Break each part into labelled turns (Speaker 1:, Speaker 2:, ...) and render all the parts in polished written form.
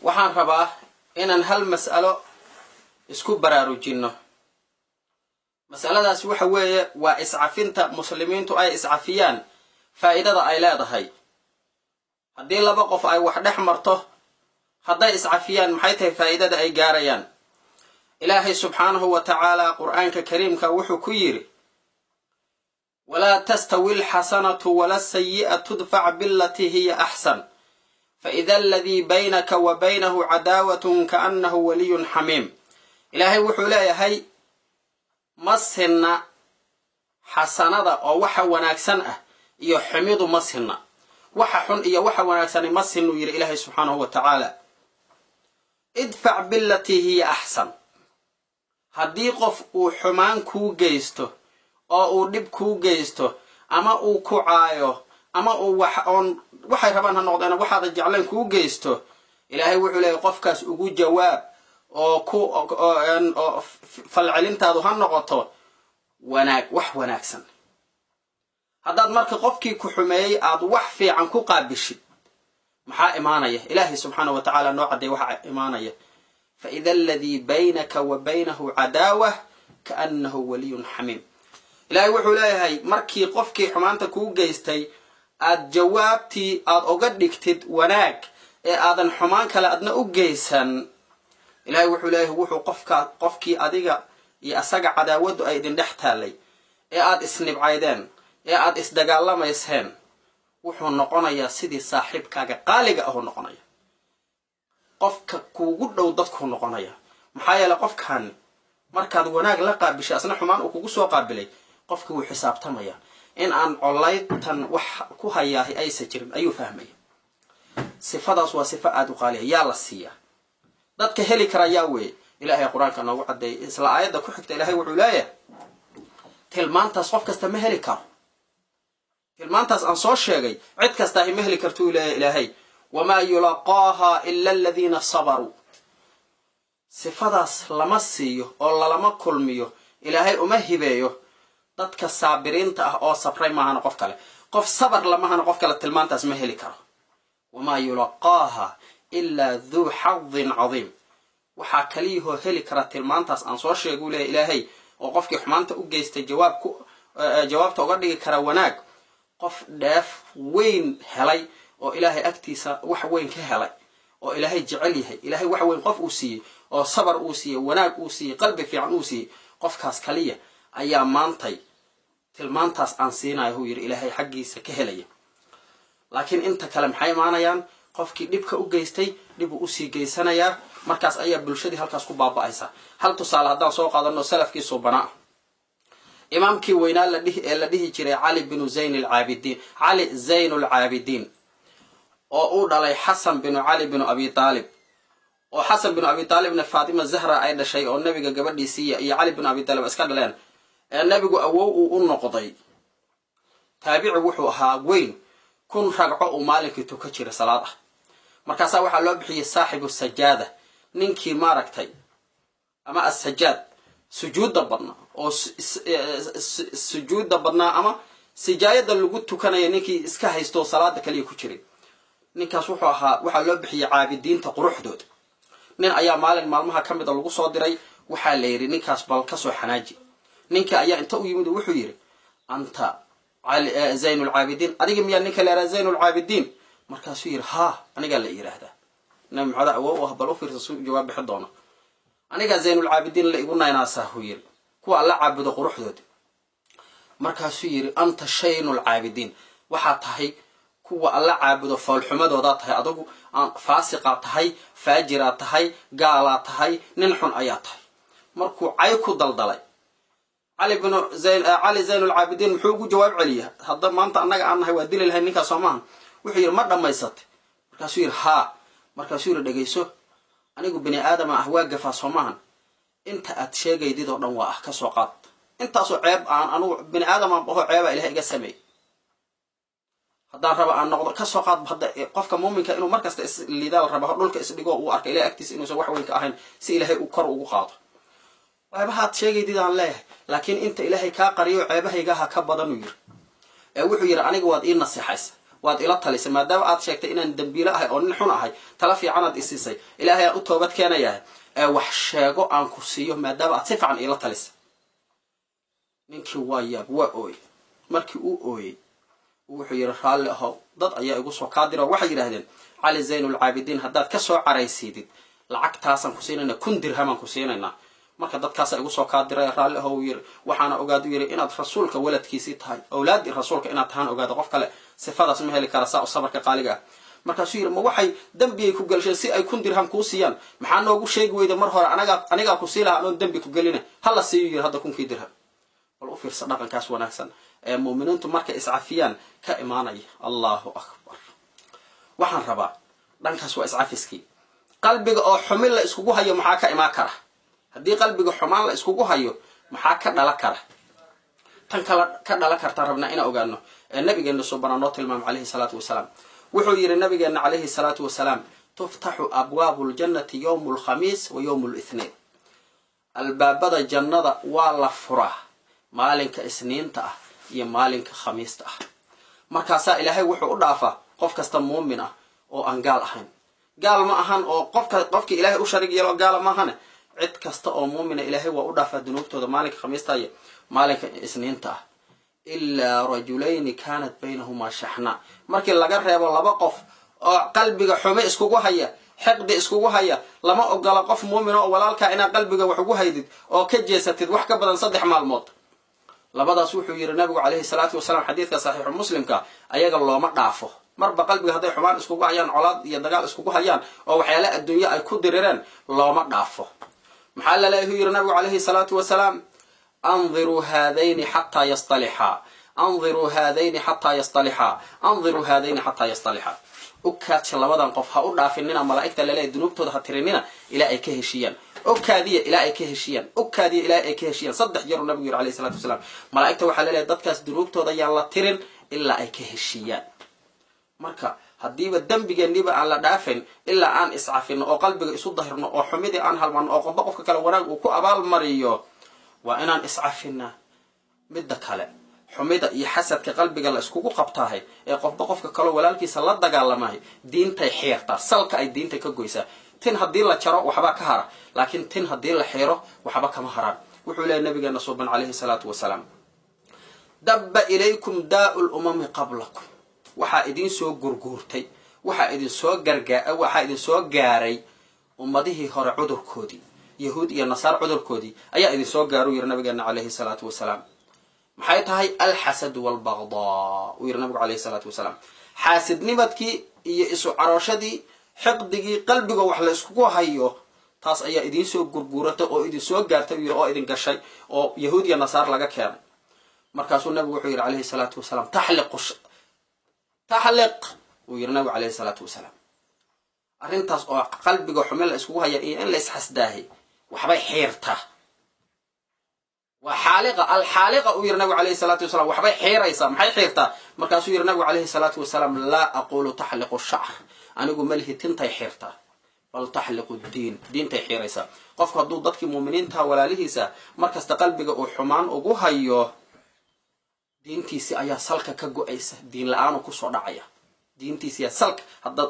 Speaker 1: Waxaan rabaa inaan hal mas'alo isku baraarujinno. Mas'aladaas waxa weeye waa iscafinta muslimiintu ay iscafiyaan, faa'iidada ay leedahay. Haddii laba qof ay wax dhex marto, hadday iscafiyaan, maxay tahay faa'iidada ay gaarayaan? Ilaahay subxaanahu wa tacaala Qur'aanka kariimka wuxuu ku yidhi: "Walaa tastawi alxasanatu wala asayi'atu, idfac bilatii hiya axsan, faida aladii baynaka wa baynahu cadaawatun kaannahu waliyun xamiim." Ilaahay wuxuu leeyahay: ma sinna xasanada oo waxa wanaagsan ah iyo xumidu, ma sinna. Waxa xun iyo waxa wanaagsani ma sinnuu yidhi Ilaahay subxaanahu wa tacaala. Idfac bilatii hiya axsan. Haddii qof uu xumaan kuu geysto oo uu dhib kuu geysto ama uu ku caayo ama uu wax oon waxay rabaan ha noqdeen waxaada jeclayn kuu geysto, Ilaahay wuxuu leeyahy: qofkaas ugu jawaab oo ku oo falcelintaadu ha noqoto wanaag, wax wanaagsan. Haddaad marka qofkii ku xumeeyey aad wax fiican ku qaabishid, maxaa imaanaya? Ilaahay subxaana wa tacaala noo cadday waxa imaanaya: faida aladii baynaka wa baynahu cadaawah kaannahu waliyun xamiim. Ilaahay wuxuu leeyahay: markii qofkii xumaanta kuu geystay aad jawaabtii aad oga dhigtid wanaag ee aadan xumaan kale adna u geysan, Ilahay wuxuu leeyahay wuxuu qofkaa, qofkii adiga iyo asaga cadaawaddu ay idin dhex taallay ee aad isnibcaydeen ee aad isdagaalamayseen, wuxuu noqonayaa sidii saaxiibkaaga qaaliga ahuu noqonaya, qofka kuugu dhow dadkuu noqonaya. Maxaa yeeley, qofkan markaad wanaag la qaabishay, asna xumaan uu kugu soo qaabilay, qofkii wuu xisaabtamaya. In aan colaytan wax ku hayaahi aysa jirin ayuu fahmaya. Sifadaas waa sifo aada u qaaliya. Yaa la siiyaa? Dadka heli kara yaa weeye? Ilaahay Qur-aanka noogu caddeeyay. Isla aayadda ku xigta Ilaahay wuxuu leeyahay: tilmaantaas qof kasta ma heli karo. Tilmaantaas aan soo sheegay cid kastaahi ma heli kartuu leeyahay Ilaahay. Wamaa yulaqaaha ila aladiina sabaruu. Sifadaas lama siiyo oo lalama kulmiyo, Ilaahay uma hibeeyo dadka saabiriinta ah oo sabray maahana qof kale. Qof sabar lamahana qof kale tilmaantaas ma heli karo. Wamaa yulaqaaha ilaa duu xadin cadiim. Waxaa kaliyahoo heli kara tilmaantaas aan soo sheeguu leeyahy Ilaahay, oo qofkii xumaanta u geystay jawaab ku jawaabta uga dhigi kara wanaag, qof dheef weyn helay oo Ilaahay agtiisa wax weyn ka helay oo Ilaahay jecel yahay, Ilaahay wax weyn qof uu siiyey oo sabar uu siiyey, wanaag uu siiyey, qalbi fiican uu siiyey, qofkaas kaliya ayaa maantay tilmaantaas aan siinayo, huu yidhi Ilaahay, xaggiisa ka helaya. Laakiin inta kale maxay imaanayaan? Qofkii dhibka u geystay dhibuu usii geysanayaa. Markaas ayaa bulshadii halkaas ku baaba'aysa. Hal tusaale haddaan soo qaadano, salafkii suubanaa, imaamkii weynaa ee la dhihi jiray Cali binu Zayn alcaabidiin, Cali Zayn alcaabidiin, oo uu dhalay Xasan binu Cali binu Abi Aalib, oo Xasan binu Abi Aalibna Faatima Zahra ay dhashay, oo Nebiga gabadhiisiiya iyo Cali binu Abi Taalib iska dhaleen, ee Nebigu awow uu u noqday. Taabici wuxuu ahaa weyn, 1000 ragco uu maalinkii tuka jiray salaad ah. Markaasaa waxaa loo bixiyey saaxibu sajaada, ninkii maaragtay ama asajaad, sujuudda badnaa, oo sujuudda badnaa ama sijaayada lagu tukanaya ninkii iska haysto, salaada kaliya ku jiray. Ninkaas wuxuu ahaa, waxaa loo bixiyey caabidiinta quruxdooda. Nin ayaa maalin maalmaha ka mida lagu soo diray. Waxaa la yidhi: "Ninkaas bal kasoo xanaaji." Ninkii ayaa inta u yimid wuxuu yidhi: "Anta Zayn lcaabidiin? Adiga miyaa ninka la yidhaha Zayn lcaabidiin?" Markaasuu yidhi: "Haa, anigaa la yidhaahdaa." Nabi Maxamed awow u ah, bal u fiirsa su jawaab bixi doono. "Anigaa Zaynulcaabidiin la igu naynaasaa," huu yidhi, "kuwa Alla caabudo quruxdooda." Markaasuu yidhi: "Anta shaynulcaabidiin, waxaa tahay kuwa Alla caabudo foolxumadoodaa tahay. Adigu faasiqaa tahay, faajiraa tahay, gaalaa tahay, nin xun ayaa tahay." Markuu cay ku daldalay Cali binu Cali Zaynulcaabidiin, muxuu ugu jawaab celiyay? Hadda maanta annaga aan nahay waa dili lahayn ninkaas, soo maaha? Wuxuu yidhi: "Ma dhammaysatay?" Markaasuu yidhi: "Haa." Markaasuu yidhi: "Dhegayso, anigu bini aadama ah, waa gafaa, soo maahan? Inta aad sheegaydid oo dhan waa ah, kasoo qaad intaasoo ceeb aan anugu bini aadamaan baho, ceebaa Ilahay iga sameeyey. Haddaan raba aan noqdo, kasoo qaad hadda qofka muuminka inuu markasta isliidaal raba, dhulka isdhigo, uu arka Ilahay agtiisa inuusan wax weyn ka ahayn, si Ilaahay uu kor ugu qaado. Ceebahaad sheegaydid aan leeyahay, laakiin inta Ilaahay kaa qariyo ceebahaygaha ka badanuu yiri." Ee wuxuu yidhi: "Aniga waad ii naseexaysa, Waad ila talisay maadaama aad sheegtay inaan dembiilo ahay oo nin xun ahay, tala fiicanaad isiisay, Ilaahay aan u toobad keenayahay, ee wax sheego aan ku siiyo maadaama aad si fiican iila talisay. Ninkii waa yaab, waa ooyey. Markii uu ooyey wuxuu yidhi raalli ahow, dad ayaa igu soo kaadira, waxay yidhaahdeen Cali Zaynulcaabidiin haddaad ka soo caraysiidid lacagtaasaan ku siinaynaa, 1000 dirhamaan ku siinaynaa. Marka dadkaasaa igu soo kaadiray, raalli ahow yiri, waxaana ogaadu yiri inaad rasuulka waladkiisii tahay, awlaaddii rasuulka inaad tahaan ogaado, qof kale sifadaas ma heli kara saa u sabarka qaaliga ah. Markaasuu yidhi ma waxay dembigay ku galsheen si ay 1000 dirham kuu siiyaan? Maxaa noogu sheegi weyda mar hore? Anigaa ku sii lahaa anoon dembi ku gelina. Hala siiyo yiri hadda 1000kii dirham. Bal u fiirsa dhaqankaas wanaagsan ee muuminiintu markay iscafiyaan ka imaanaya. Allahu akbar. Waxaan rabaa dhankaas waa iscafiskii. Qalbiga oo xumin la iskugu hayo maxaa ka imaan kara? Haddii qalbiga xumaan la iskugu hayo maxaa ka dhala kara? Tan kala ka dhala kartaan rabnaa inaan ogaano ee nabigeena suubana noo tilmaamay calayhi salaatu wasalaam. Wuxuu yidhi nabigeena calayhi salaatu wasalaam, tuftaxu abwaabu ljannati yowmu alkhamiis wa yowmu lithnain. Albaabada jannada waa la furaa maalinka Isniinta ah iyo maalinka Khamiista ah. Markaasaa Ilaahay wuxuu u dhaafaa qof kasta muumin ah oo aan gaal ahayn. Gaal ma ahan oo qofka qofkii Ilaahay u sharig yeelo gaala ma ahane, cid kasta oo muumina Ilaahay waa u dhaafaa dunuubtooda maalinka Khamiista iyo maalinka Isniinta ah, ilaa rajulayni kaanat baynahumaa shaxna. Markii laga reebo laba qof oo qalbiga xume iskugu haya, xiqdi iskugu haya. Lama ogola qof muumina oo walaalkaa inaad qalbiga wax ugu haydid oo ka jeesatid wax ka badan 3 maalmood. Labadaas wuxuu yidhi nabigu calayhi salaatu wasalaam xadiidka saxiixu Muslimka, ayaga looma dhaafo marba qalbiga hadday xumaan iskugu hayaan, colaad iyo dagaal iskugu hayaan oo waxyaale adduunyo ay ku dirireen, looma dhaafo. Maxaa laleeyahu yidhi nabigu calayhi salaatu wasalaam? Andiruu haadayni xataa yastalixaa, andiruu haadayni xataa yastalixaa, andiruu haadayni xataa yastalixaa. U kaadsha labadan qof, ha u dhaafinina, malaa'igta laleeyahy dunuubtooda ha tirinina ilaa ay ka heshiiyaan. U kaadiya ilaa ay ka heshiiyaan, u kaadiya ilaa ay ka heshiiyaan. 3 jeeruu nabigu yidhi alayhi salatu wasalaam, malaa'igta waxaa laleeyahay dadkaas dunuubtooda yaan la tirin ilaa ay ka heshiiyaan. Marka haddiiba dembigeeniba aan la dhaafayn ilaa aan iscafino oo qalbiga isu dahirno oo xumidii aan halmano oo qofba qofka kale wanaag uu ku abaalmariyo, waa inaan iscafinaa. Midda kale, xumida iyo xasadka qalbiga la iskugu qabtaahay ee qofba qofka kaleo walaalkiisa la dagaalamahay diintay xiirtaa, salka ay diinta ka goysaa. Tin haddii la jaro waxbaa ka hara, laakiin tin haddii la xiiro waxba kama haraan. Wuxuu leeyahy nabigeena suuban calayhi salaatu wasalaam, dabba ilaykum daa'u lumami qablakum. Waxaa idin soo gurguurtay, waxaa idinsoo gargaa, waxaa idin soo gaaray ummadihii hore cudurkoodii, yahuud iyo nasaar cudurkoodii ayaa idin soo gaaru yiri nabigeena calayhi salaatu wasalaam. Maxay tahay? Alxasadu walbagdaa uu yiri nabigu calayhi salaatu wasalaam. Xaasidnimadkii iyo isu carooshadii, xiqdigii, qalbiga wax la iskugu hayo, taas ayaa idiin soo gurguuratay oo idin soo gaartay uu yiri, oo idin gashay oo yahuud iyo nasaar laga keenay. Markaasuu nabigu wuxuu yidhi calayhi salaatu wasalaam, taxliqu taxliq uu yidhi nabigu calayhi salaatu wasalaam. Arrintaas oo qalbiga xume la iskugu haya iyo in la isxasdaahay waxbay xiirtaa, waa xaaliqa, alxaaliqa uu yidhi nabigu calayhi salaatu wasalaam, waxbay xiiraysaa. Maxay xiirtaa? Markaasuu yidhi nabigu calayhi salaatu wasalaam, laa aqulu taxliqu shacr, anigu malihi tintay xiirtaa, bal taxliqu diin, diintay xiiraysaa. Qofku hadduu dadkii muuminiintaha walaalihiisa markasta qalbiga uu xumaan ugu hayo, diintiisi ayaa salka ka go-aysa, diin la-aanu kusoo dhacaya diintiisi salka. Hadda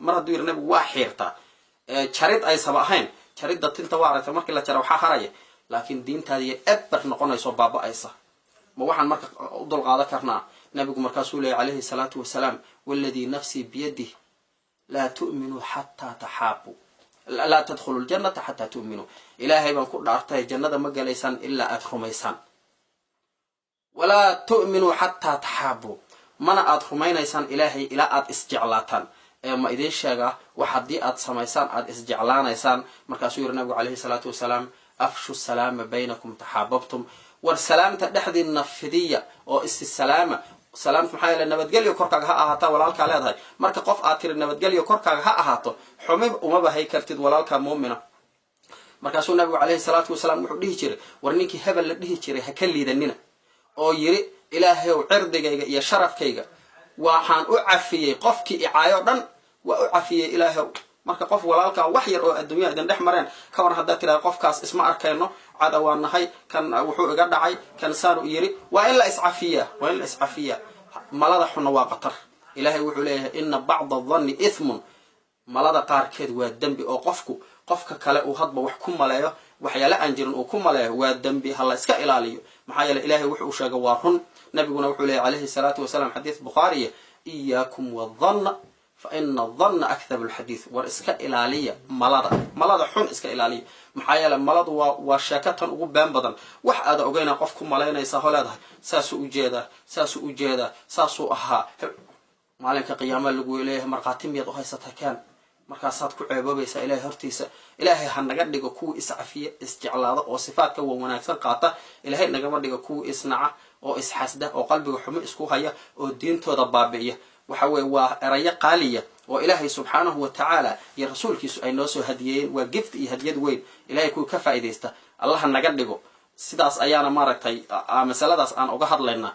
Speaker 1: mar hadduu yidhi nabigu waa xiirtaa, jarid aysaba ahayn, jaridda tinta waa aragta markii la jara waxaa haraya, laakiin diintaadiiyo eber noqonayso, baaba-aysa. Ma waxaan marka u dulqaadan karnaa? Nabigu markaasuu leeyay calayhi salaatu wasalaam, waladii nafsii biyadih laa tu'minuu xataa taxaabu, laa tadkhulu ljannata xataa tu'minuu. Ilaahay baan ku dhaartay, jannada ma galaysaan ilaa aad rumaysaan. Walaa tu'minuu xataa taxaabuu, mana aad rumaynaysaan Ilaahay ilaa aad isjeclaataan. Ee ma idiin sheegaa wax haddii aad samaysaan aad isjeclaanaysaan? Markaasuu yidhi nabigu calayhi salaatu wasalaam, afshu salaama baynakum taxaababtum. War salaamta dhexdiinna fidiya oo isi salaama. Salaamta maxaa yeele nabadgelyo korkaaga ha ahaataa walaalkaa leedahay. Marka qof aad tiri nabadgelyo korkaaga ha ahaato, xumi umaba hay kartid walaalkaa muumina. Markaasuu nabigu calayhi salaatu wasalaam wuxuu dhihi jiray, war ninkii hebel la dhihi jiray ha ka liidanina oo yiri Ilaahayow cirdigayga iyo sharafkayga waxaan u cafiyey qofkii icaayo dhan, waa u cafiyey Ilaahayow. Marka qof walaalkaa wax yar oo adduunya idin dhex mareen ka waran haddaad tidhahda qofkaas isma arkayno, cada waa nahay, kan wuxuu iga dhacay, kan saanu yiri, waa in la iscafiyaa, waa in la iscafiyaa. Malada xunna waa khatar. Ilaahay wuxuu leeyahay ina bacda adanni ithmun, malada qaarkeed waa dembi, oo qofku qofka kale uu hadba wax ku maleeyo, waxyaale aan jirin uu ku maleeyo, waa dembi, ha la iska ilaaliyo. Maxaa yeele Ilahay wuxu uu sheegay waa run. Nabiguna wuxuu leeyahy calayhi salaatu wasalaam, xadiis Bukhaariya, iyaakum wadanna fa ina adanna akdabu lxadiid. War iska ilaaliya malada, malada xun iska ilaaliya, maxaa yeele maladu waa sheeko tan ugu been badan. Wax aada ogeyna qof ku malaynaysa ho leedahay, saasuu ujeedaa, saasuu ujeedaa, saasuu ahaa. Maalinka qiyaama lagu leeyahay markhaati miyaad u haysataa? Kaan markaasaad ku ceeboobaysaa Ilahay hortiisa. Ilaahay ha naga dhigo kuwii iscafiya, isjeclaada oo sifaadka wan wanaagsan qaata. Ilaahay nagama dhigo kuwii isnaca oo isxasda oo qalbiga xumo isku haya oo diintooda baabi'iya. Waxa weye waa erayo qaaliya oo Ilaahay subxaanahu wa tacaala iyo rasuulkiisu ay noo soo hadiyeeyeen. Waa gift iyo hadiyad weyn. Ilahay kuwii ka faa'iidaysta Allaha naga dhigo. Sidaas ayaana maaragtay masaladaas aan uga hadlaynaa.